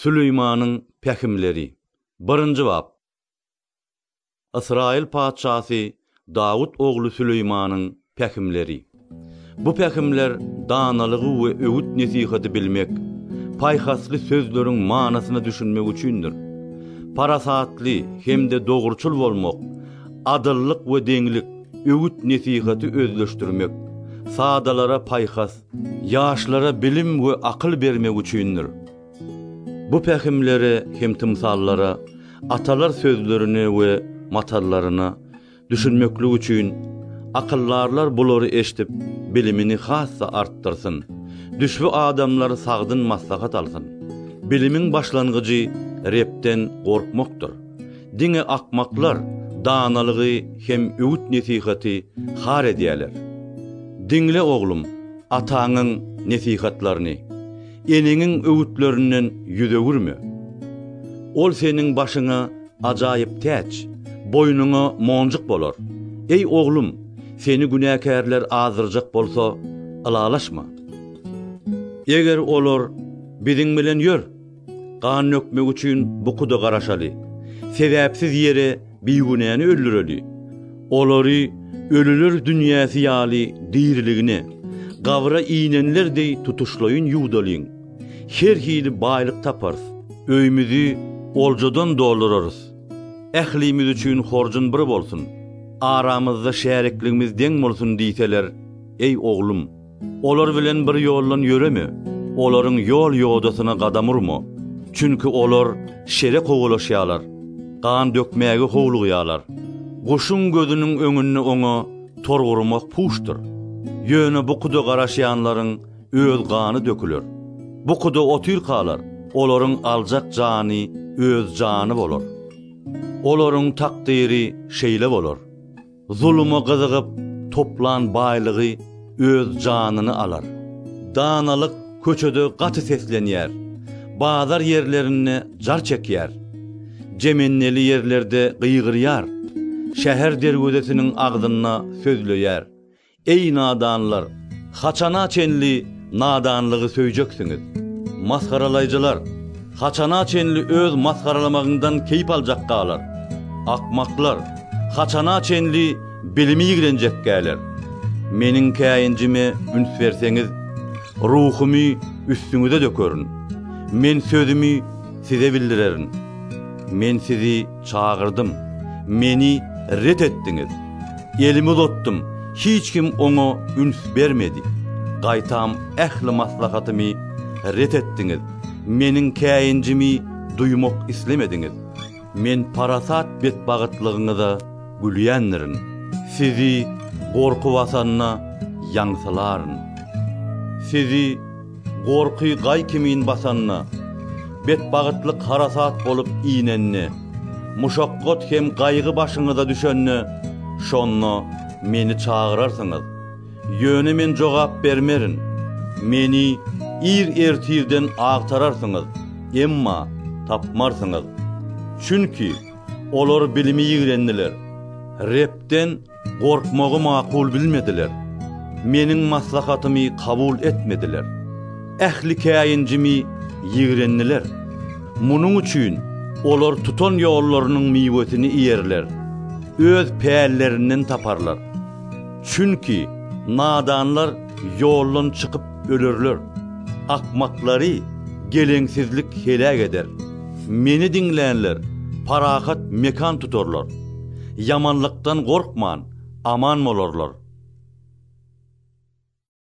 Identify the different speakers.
Speaker 1: Süleýmanyň pähimleri. Birinji bap. Ysraýyl patyşasy Dawut ogly Süleýmanyň pähimleri. Bu pähimler danalygy we öwüt-nesihaty bilmek, paýhasly sözleriň manysyna düşünmek üçindir. Parasatly hem-de dogruçyl bolmak, adyllyk we deňlik, öwüt-nesihaty özleşdirmek, sadalara paýhas, ýaşlara bilim we akyl bermek üçindir. Bu pähimlere hem tymsallara, atalar sözlerine we matallaryna düşünmeklik üçin, akyldarlar bulary eşidip, bilimini has-da artdyrsyn, düşbi adamlar sagdyn maslahat alsyn. Bilimiň başlangyjy Rebden gorkmakdyr. Diňe akmaklar danalygy hem öwüt-nesihaty har edýärler. Diňle, oglum, ataňyň nesihatlaryny, eneňiň öwütlerinden ýüz öwürme. Ol seniň başyňa ajaýyp täç, boýnuňa monjuk bolar. Eý, oglum, seni günäkärler azdyrjak bolsa, ylalaşma. Eger olar, Biziň bilen ýör! Gan dökmek üçin bukuda garaşaly. Sebäpsiz ýere bigünäni öldüreli. Olary ölüler dünýäsi ýaly diriligine, gabra inenler deý tutuşlaýyn ýuwdalyň. Her hili baýlyk taparys, öýümizi oljadan doldurarys. Ählimiz üçin horjun bir bolsun, aramyzda şärikligimiz deň bolsun diýseler, eý, oglum! Olar bilen bir ýoldan ýöreme, olaryň ýol-ýodasyna gadam urma. Çünki olar şere kowalaşýarlar, gan dökmäge howlugýarlar. Guşuň gözüniň öňünde oňa tor gurmak puçdur. Ýöne bukuda garaşýanlaryň öz gany döküler. Bukuda otyrkalar, olaryň aljak jany öz jany bolar. Olaryň takdyry şeýle bolar. Zuluma gyzygyp toplan baýlygy öz janyny alar. Danalyk köçede gaty seslenýär, bazar ýerlerinde jar çekýär. Jemendeli ýerlerde gygyrýar, şäher derwezesiniň agzynda sözleýär. Eý, nadanlar, haçana çenli nadanlygy söýjeksiňiz? Masgaralaýjylar, haçana çenli öz masgaralamagyňdan keýp aljakkalar? Akmaklar, haçana çenli bilimi ýigrenjekkäler? Meniň käýinjime üns berseňiz, ruhumy üstüňize dökerin. Men sözümi size bildirerin. Men sizi çagyrdym, meni ret etdiňiz. Elimi uzatdym, hiç kim oňa üns bermedi. Gaýtam ähli maslahatymy ret etdiňiz, meniň käýinjimi duýmak islemediňiz. Men parasat betbagytlygyňyza gülýändirin, sizi gorky basanda ýaňsylaryn. Sizi Gorky gaý kimin basanda, Betbagytlyk harasat bolup inende, Muşakgat hem gaýgy başyňyza düşende, Şonda Meni çagyrarsyňyz. Ýöne Men jogap bermerin. Meni ir ertirden agtararsyňyz, emma tapmarsyňyz. Çünki olar bilimi ýigrendiler. Rebden Gorkmagy makul bilmediler. Meniň maslahatymy kabul etmediler. Ähli käýinjimi ýigrendiler. Munuň üçin olar tutan ýollarynyň miwesini iýerler, öz pällerinden taparlar. Çünki nadanlar ýoldan çykyp ölerler, akmaklary geleňsizlik heläk eder. Meni diňlänler parahat mekan tutarlar. Ýamanlykdan gorkman, aman bolarlar.